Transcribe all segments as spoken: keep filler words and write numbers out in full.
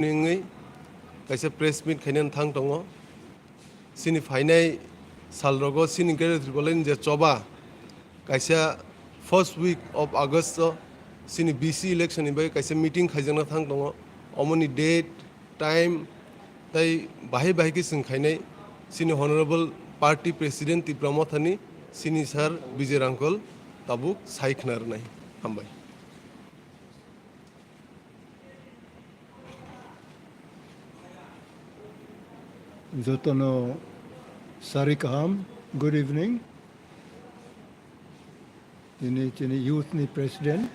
Ni wngwi kaisa press meet khainani thang tongo. Chini phainai salrogo chini Greater Tipraland je choba kaisa first week of August o chini B C election ni bagwi kaisa meeting khaijakna thang tongo. Omoni date, time tei bahai bahai khe chwng khainai chini Honorable Party President Tipra Mothani chini sir Bijay Rangkhol tabuk sai khna rwnai. Hambai. Jotono sari kaham, good evening. Tini, tini youth ni president,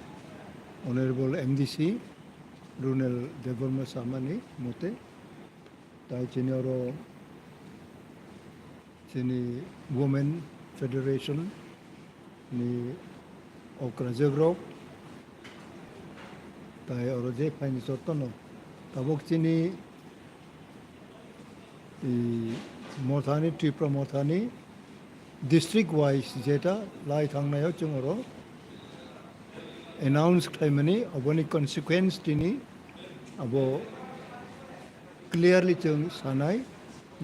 Honorable M D C, Runel Debbarma Samani mote. Tai tini oro chini Women Federation ni okrajak rok, tai oro je phaini jotono tabuk chini, i, mothani, Tripura mothani district wise jeta lai thangnai o chwng oro announce khlaimani, aboni consequence tini abo clearly chwng sanai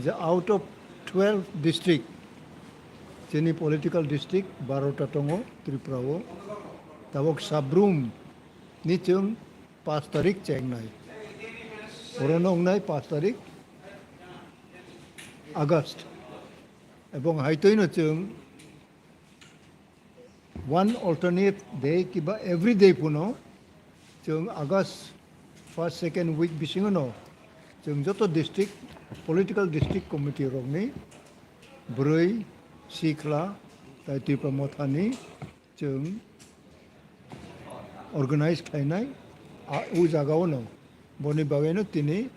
je out of twelve district, chini political district barota tongo Tripura o, tabok Sabrum ni chwng paanch tarik chengnai, oro nongnai paanch tarik August, ebong haitoi no chwng one alternate day kiba every day phano chwng August first, second week bisingo no chwng joto district, political district committee rokni bwrwi, sikla, tai Tipra mothani chwng organize khlainai, a, o jagao no. Boni bagwi no tini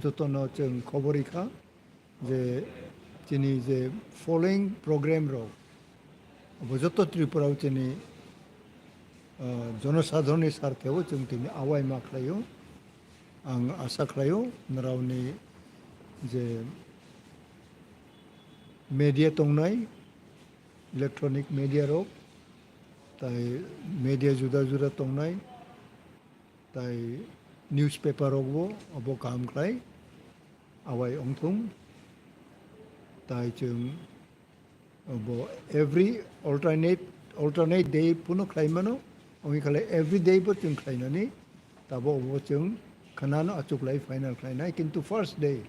jotono chwng khobor rikha. Je chini je following program rok, abo joto Tripura o chini, ah, jonosadharon ni sarthe o chwng tini awai ma khlai o. Ang asa khlai o, nrao ni je media tongnai, electronic media rok, tai media juda juda tongnai, tai newspaper rok bo abo kaham khlai awai ongthung. Tai chwng bo every alternate, alternate day phano khlai mano, ongwi khlai every day bo chwng khlainani, tabo bo chwng khanano achuklai final khlainai, kintu first day,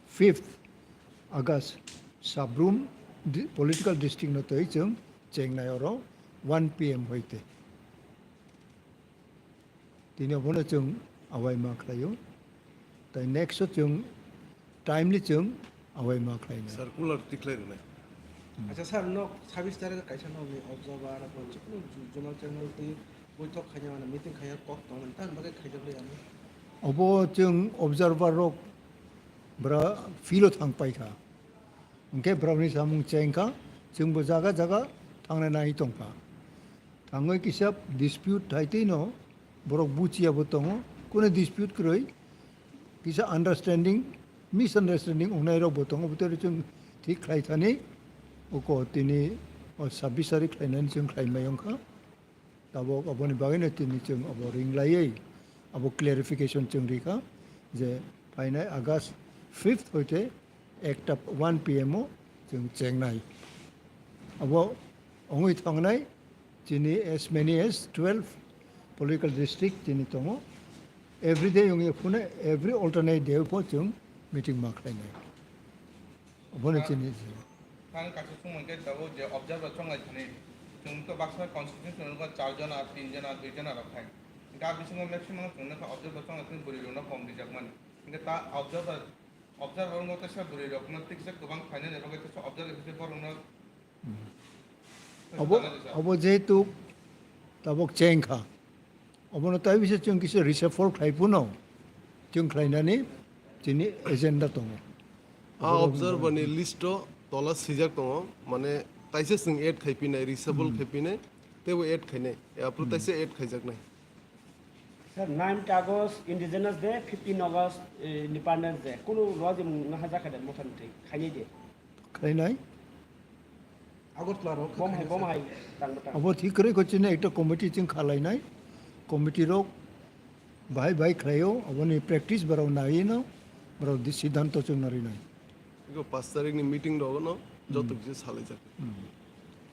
fifth August, Sabrum di-, political district no twi chwng chengnai oro one P M hoite. Tini obono chwng awai ma khlaio. Tai next o chwng timely chwng awai ma khlainai. Circular tikhlai rwnai. Hmm. Acha sir, no sabis tarik kaisa no ni observer abo chikunu ju-, zonal channel twi boithok khaina mane meeting khaina kok tongmani, tamni bagwi khaijak lai ano? Obo chwng observer rok bra field o thang paikha. Hwnkhe borokni samung chengkha, chwngbo jaga jaga thangnai nai tongkha. Thangwi kisa dispute thaitwino borok buchiya bo tongo, kunu dispute kwrwi kisa understanding, misunderstanding wngnai rokbo tongo, bwtwi chwng thik khlai thani uko tini o sabis tarik khlainani chwng khlai mai wngkha. Tabok aboni bagwino tini chwng abo ring laiwi abo clarification chwng rikha je phainai August fifth hoite ekta one P M o chwng chengnai. Abo wngwi thongnai chini as many as twelve political district chini tongo. Every day wngya phano every alternate day pho chwng meeting ma khlainai. Obono chini. Ang kaisa sumung khe tabuk je observer chonglai thani, chwng to baksa constituency rok char jona, tin jona, dui jona rok khai. Hingke a bisingo maximum chwng nukha observer chonglai thani bwrwi rokno kom rijak mani. Hingke ta observer, observer wngkha teisa bwrwi rokno tiksa kwbang phainani bagwi teisa observer hinkhe borokno. Obo, obo jehetu tabuk cheng kha. Obono tai bisa chwng kisa reshuffle khlai phano chwng khlainani chini agenda tongo. A observer ni list o tola swijak tongo, mane kaisa chwng add khai pinai, reshuffle khai pinai, teibo add khainai, aphuru taisa add khaijaknai. Sir, ninth August Indigenous Day, fifteen August, eh, Independence Day. Kunu lojimung no hajakha de mothani thwi khainai de. Khlainai. Agartala rok bom hai, bom hai, tang bwtang. Abo thik kwrwi kho chini ekta committee chwng khalainai. Committee rok Bahai bahai khlaio, aboni practice borok naino, borok di siddhanto chwng narwi nai. Ego pas tarikni meeting rogono joto kisa salaijak.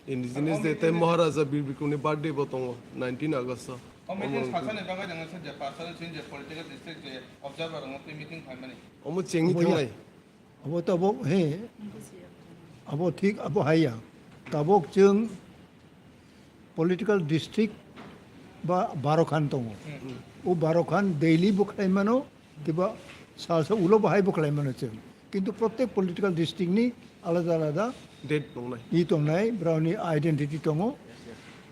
Indigenous Day tei Maharaja Bir Bikramni birthday bo tongo, nineteen August o. O meeting Omo sakani bagwi nang se je pas tarikni je political district je observer rokno tei meeting khlaimani. Omo chengwi Omo ya. Thangnai. Abo tabok, he, abo thik, abo haiya. Tabok chwng political district ba baro khan tongo. O baro khan daily bo khlai mano, kiba salsa ulo bahai bo khlai mano chwng. Kintu protek political district ni alada alada Date tongnai. I tongnai, brao ni identity tongo.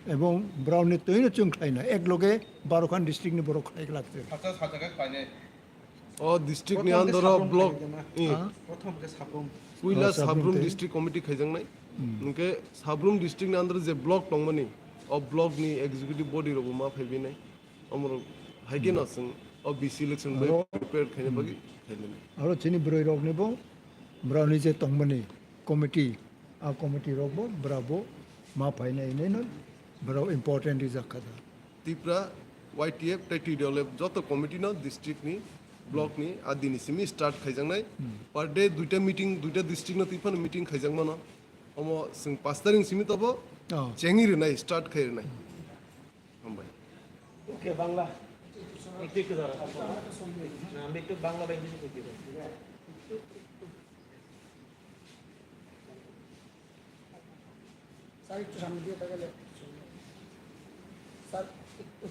Ebong brao ni toino chwng khlai na. Ek loge baro khan district ni borok khlai glak chwng. Hacha sajaga khlainai. O district ni Prothom khe under o Sabrum block. Khaijak na. I. Ha? Prothom khe Sabrum. Puila Oh, Sabrum Sabrum te. District committee khaijaknai. Hmm. Hwnkhe Sabrum district ni under o je block tongmani, o block ni executive body rokbo ma phaibinai. Omorok haikhe no chwng o B C election bai Aro prepare khaina bagwi khainani. Aro chini bwrwi rokni bo, brao ni je tongmani committee, a committee rokbo, brabo ma phainai hinwi no, brao important rijak kha da. Tipra Y T F tei T D L F joto committee no district ni, block ni a dini simi start khaijaknai. Per day duita meeting, duita district no twi phano meeting khaijakmano. Omo chwng pas taring simi tobo Oh. Chengwi rwnai, start khai rwnai. Hambai. Okay, Bangla. একটু, একটু দাঁড়াও। না, আমি একটু বাংলা বা ইংলিশে কই দিবো। স্যার, একটু সামনে দিয়ে তাকালে। স্যার, একটু।